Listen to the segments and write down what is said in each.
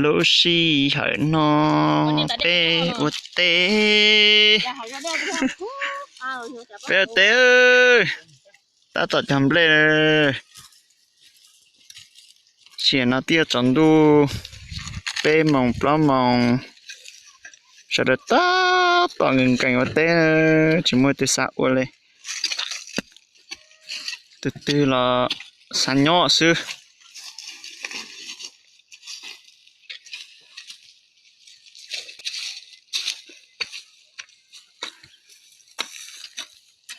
Lub sij hawm no peb ua teb, peb ua teb, tab tom cog nplej. Sim no twb yuav tsaus ntuj peb moos plaub moos, sawv daws tab tom nkees nkees ua teb, tsis muaj tus xav ua li. Tus twg los xav nyob xwb.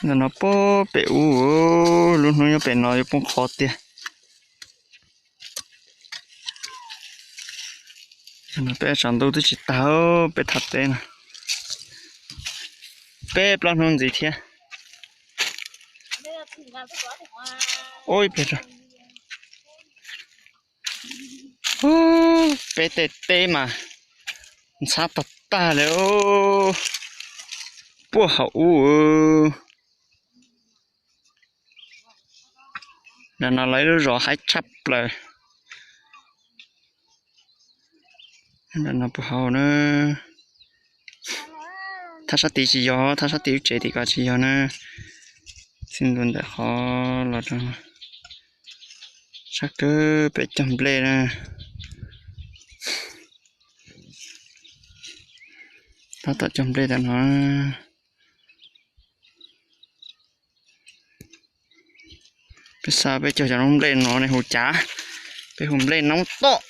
Ntawm no puag pem ub, lub hnub nyob pem no yuav poob qho tiag. Peb tsaus ntuj twb tsis tag, peb thaj teb no peb plaub hnub ntxiv thiab. Ib pliag, peb tej teb mas ntxhab tag tag li, puag hauv ub. Ntawm no lawv ib lub zos haib tshaj plaws. Ntawm no puag hauv na, thaj sab tid tsis yog, thaj sab tid lub tsev tim ko tsis yog na. Txij ntua ntawm qhov los rau sab kawg pem cog nplej na. Tab tom cog nplej tam no. Peb xav peb cog cov noob nplej no nej hu cas? Peb hu nplej noob tom.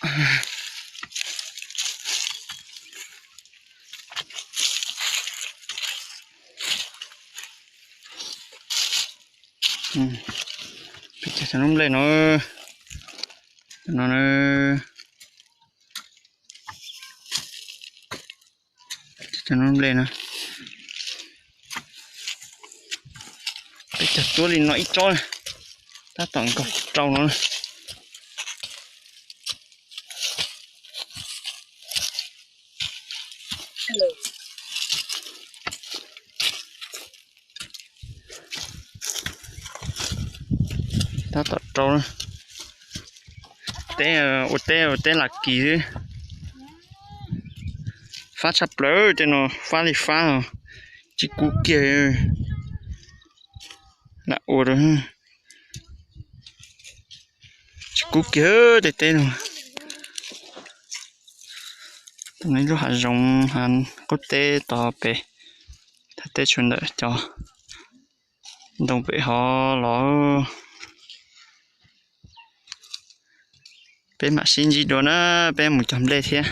Peb cog cov noob nplej no, no, cov noob nplej no. Peb cog tuab li no ib tsob, tab tom nkaug rau no. Tab tom rau, teb, ua teb ua teb lam kis xwb. Fab tshaj plaws tej no, fab li fab, tsis kub kiag. Lam ua rau, tsis kub kiag tej teb no. Ib lub hav zoov hav qub teb tod pem, thaj teb tshuav ntawm cov ntoo pem hov los. Peb mam sib ntsib dua na, peb mus cog nplej thiab.